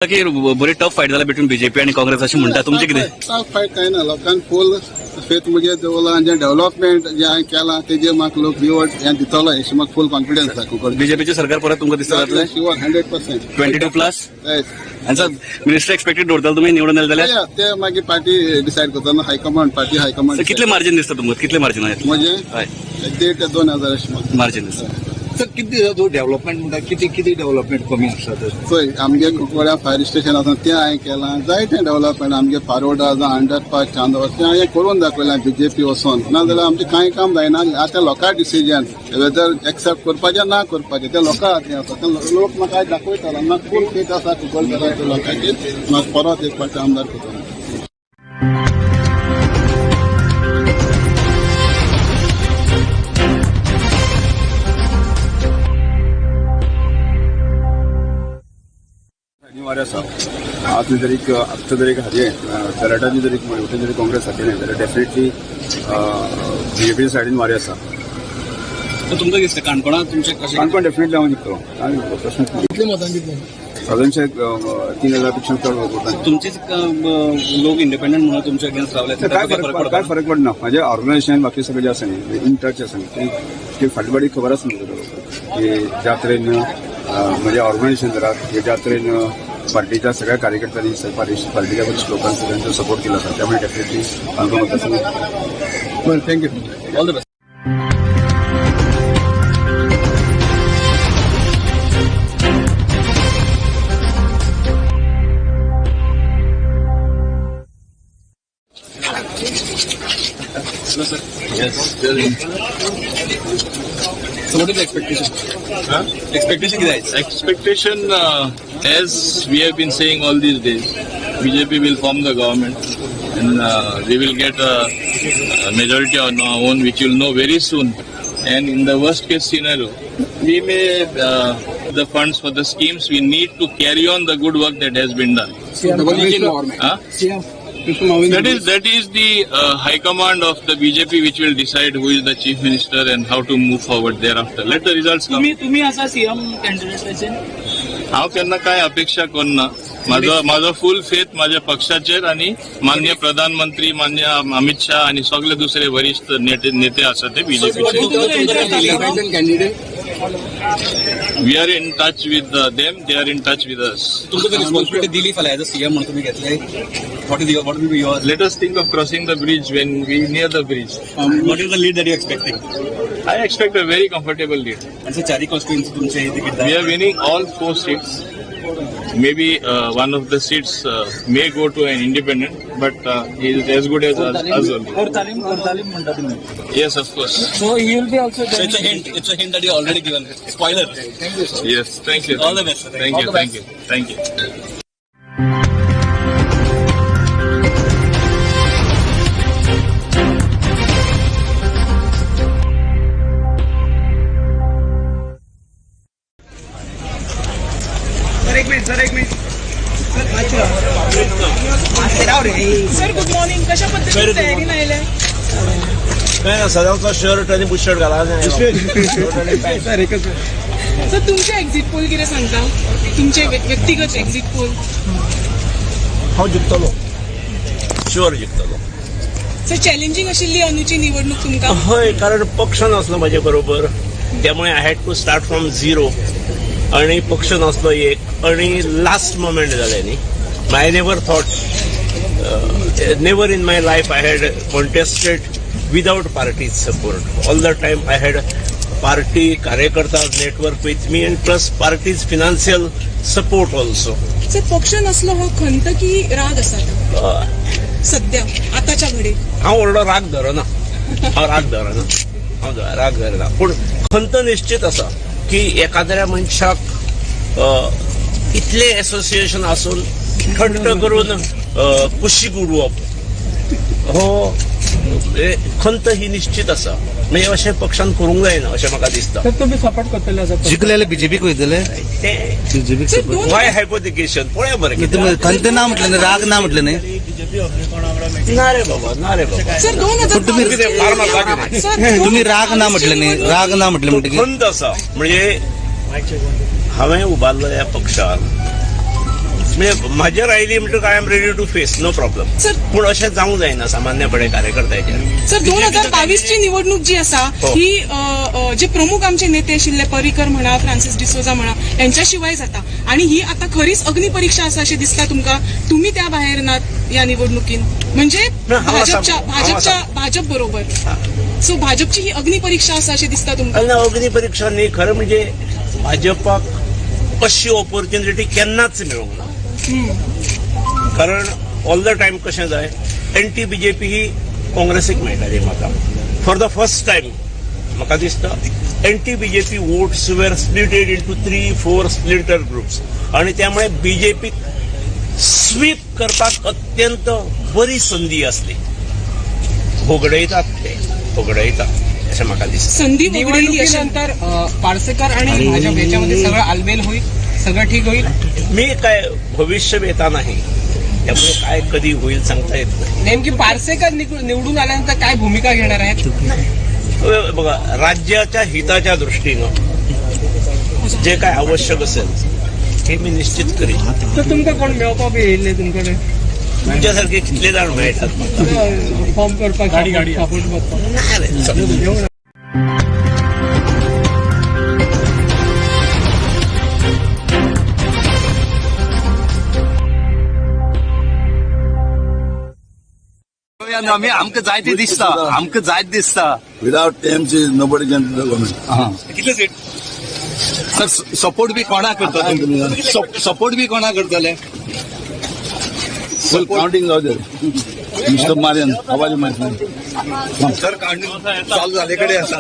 की बरी tough fight जाला बिटवीन बीजेपी आणि काँग्रेस अशी म्हणटा, तुमचे कितें? टफ फायट कांय ना. लोकांक फूल फेथ म्हजेर दवरला आनी जें डेव्हलपमेंट जें हांवें केलां तेजेर म्हाका लोक रिवॉर्ड हें दितलो अशें म्हाका फूल कॉन्फिडन्स आसा कुंकळ्ळे. बीजेपीचे सरकार परत तुमकां दिसता जातलें? शुअर, 100%. 22 प्लस? हय. आनी सर, मिनिस्टर एक्सपेक्टेड दवरतले तुमी निवडून आयले जाल्यार? हय, ते मागीर पार्टी डिसायड करता न्हू, हायकमांड, पार्टी हायकमांड. सर, कितले मार्जिन दिसता तुमकां? कितले मार्जिन आहे? म्हणजे हय. 1,5 ते 2 हजार अशें म्हाका. मार्जिन दिसता. सर, किती तूं डेव्हलपमेंट म्हणटा, किती किती डेव्हलपमेंट कमी आसा तर? पळय, आमगे कुंकळ्या फायर स्टेशन आसा तें हांवें केलां. जायतें डेव्हलपमेंट आमगे फारोडा जावं अंडरपास चांदोर तें हांवें करून दाखयलां. बीजेपी वचोन नाजाल्यार आमचें कांय काम जायना. आतां लोकां डिसिजन वेदर एक्सेप्ट करपाचें ना करपाचें तें लोकां हातीन आसा. ते लोक म्हाका आयज दाखयतालो. म्हाका फूल फेथ आसा कुंकळकाराच्या लोकांचेर, म्हाका परत एक फावटी आमदार करतलो. अनिवार्य आसा. आतां जर एक आतां जर एक हाजें तराटाची जर एक वटेन जरी काँग्रेस हातीन जाल्यार डेफिनेटली बीजेपीच्या सायडीन वारें आसा. तर तुमकां दिसता काणकोणांत तुमचें कशें? काणकोण डेफिनेटली हांव जिखतलो, कांय प्रश्नच ना. कितले मतां दितले? सादारणशे 3000 पेक्षा चड वोटां. तुमचेच लोक इंडिपेंडंट म्हणून तुमच्या अगेन्स्ट रावले. काय फरक काय फरक पडना. म्हाजें ऑर्गनायझेशन बाकी सगळें जें आसा न्ही, इन टच आसा न्ही, ती फाटली फाटी खबर आसा न्ही तुका की ज्या तरेन म्हजें ऑर्गनायझेशन जरा ज्या तरेन पार्टीच्या सगळ्या कार्यकर्त्यांनी, पार्टीच्या वरिश्ठ लोकांनी सगळ्यांचो सपोर्ट केला आसा, त्यामुळे डेफिनेटली काणकोण मतदारसंघ. बरें, thank you. All the best. Hello, sir. Yes, tell me. So what is the expectation? Huh? Expectation किती आहे? Expectation, as we have been saying all these days, BJP will form the government and we will get a majority on our own, which you'll know very soon. And in the worst case scenario, we may the funds for the schemes we need to carry on the good work that has been done. Huh? That is the high command of the BJP which will decide who is the chief minister and how to move forward thereafter. Let the results come. तुम्ही तुम्ही असा CM candidate? हांव केन्ना कांय अपेक्षा करना. म्हाजो म्हाजो फूल फेथ म्हाज्या पक्षाचेर आनी मान्य प्रधानमंत्री मान्य अमित शाह आनी सगळे दुसरे वरिश्ठ नेते नेते आसा ते बीजेपीचे. Candidate? We are in touch with them, they are in touch with us. तुमकां जर रिस्पॉन्सिबिलिटी दिली फाल्यां एज अ सीएम म्हणून तुम्ही घेतले, what will be your Let us think of crossing the bridge when we near the bridge. What is the lead that you expecting? I expect a very comfortable lead. आणि sir, चारी constituency तुमचे ticket? We are winning all four seats. Maybe one of the seats may go to an independent, but he is as good as us only. Cortalim Cortalim म्हणटा तुम्ही? Yes, of course. So he will be also So it's a hint. It's a hint that you already given. Spoiler. Yes, thank you. All the best, sir. Thank All you, the thank you, thank you. Sir, good morning. कशा पद्धतीने तयारी आयल्या? काय सदांचो shirt आणि bush shirt घाला. Sir, तुमचे exit poll कितें सांगता? तुमचे व्यक्तिगत एक्झिट पोल? हांव जिखतलो, शुअर जिखतलो. सर, चॅलेंजिंग आशिल्ली अंदूची निवडणूक तुमकां? हय, कारण पक्ष नासलो म्हजे बरोबर, त्यामुळे I had to start from zero आणि पक्ष नासलो एक आणि लास्ट मोमेंट जालें न्ही. I never thought, never in my life I had contested without party's support. All the time I had party कार्यकर्ता network with me and plus party's financial support also. Sir, पक्ष नसलो हो खंत की राग आसा आतां सध्या आताच्या घडीक? हांव व्हडलो राग धरना, हांव राग धरना, हांव राग धरना, पूण खंत निश्चित आसा की एखाद्या मनशाक इतलें एसोसिएशन आसून खंत करून कुशीक उडोवप हो खंत ही निश्चित आसा. म्हणजे अशें पक्षान करूंक जायना अशें म्हाका दिसता. तर तुम्ही सपोर्ट करतले असं? जिखलेले बीजेपीक वयतले. तें बीजेपीक सर, दोन वाय हायपोथिकेशन पळया बरें कितें. खंत ना म्हटलें न्ही, राग ना म्हटलें न्ही. ना रे बाबा, ना रे बाबा. सर, 2000 पण तुम्ही कितें फार मारता कितें? सर, दोन तुम्ही राग ना म्हटलें न्ही, राग ना म्हटलें म्हणटकीर खंत आसा. म्हणजे हांवें उबारलो ह्या पक्षान म्हणजे म्हाजेर आयली म्हणटकच I am ready to face, no problem. Sir, पूण अशें जावंक जायना सामान्यपणे कार्यकर्त्याचेर. सर, 2022 ची निवडणूक जी आसा हो. ही जे प्रमुख आमचे नेते आशिल्ले, पर्रीकर म्हणा, फ्रांसिस डिसोजा म्हणा, यांच्या शिवाय जाता आणि ही आता खरीच अग्निपरीक्षा आसा अशें दिसता तुमकां? तुम्ही त्या भायर नात या निवडणुकीन, म्हणजे ना, हांव आसा. भाजपच्या हांव भाजपच्या आसा. भाजप बरोबर. सो भाजपची ही अग्निपरीक्षा आसा अशें दिसता तुमकां? ना, अग्नी परीक्षा न्ही. खरें म्हणजे भाजपाक अशी ऑपॉर्च्युनिटी केन्नाच मेळूंक ना, कारण ऑल the time कशें जाय, एंटी बीजेपी ही काँग्रेसीक मेळटाली. म्हाका फॉर the first time म्हाका दिसता anti BJP votes were splitted into three four splinter groups आणि त्यामुळे बीजेपीक स्वीप करपाक अत्यंत बरी संदी आसली. होगडयतात ते, होगडयतात अशें म्हाका दिसता. संधी वगळली अशें? निवडणुकीनंतर पार्सेकर आणि भाजप याच्यामध्ये सगळं आलबेल होईल, सगळं ठीक होईल? मी काय भविष्यवेता नाही, त्यामुळे काय कधी होईल सांगता येत नाही. नेमकी पार्सेकर निवडून आल्यानंतर काय भूमिका घेणार आहेत? बघा, राज्याच्या हिताच्या दृष्टीनं जे काय आवश्यक असेल हे मी निश्चित करीन. तर तुमका कोण मेळोवपाक बी येयल्ले तुमकडे? तुमच्यासारखे कितले जाण मेळटात म्हाका. फॉर्म करपाक, गाडी सपोर्ट करपाक? नाही रे. आमी आमकां जाय ते दिसता, आमकां जायत दिसता. Without TMC nobody can do government. कितले सीट सर? सपोर्ट बी कोणाक करतले? सपोर्ट बी कोणाक करतले? फुल काउंटिंग जाऊ दे. मिस्टर मारियन, आवाज माहित नाही. सर, काउंटिंग चालू जाले कडेन आसा.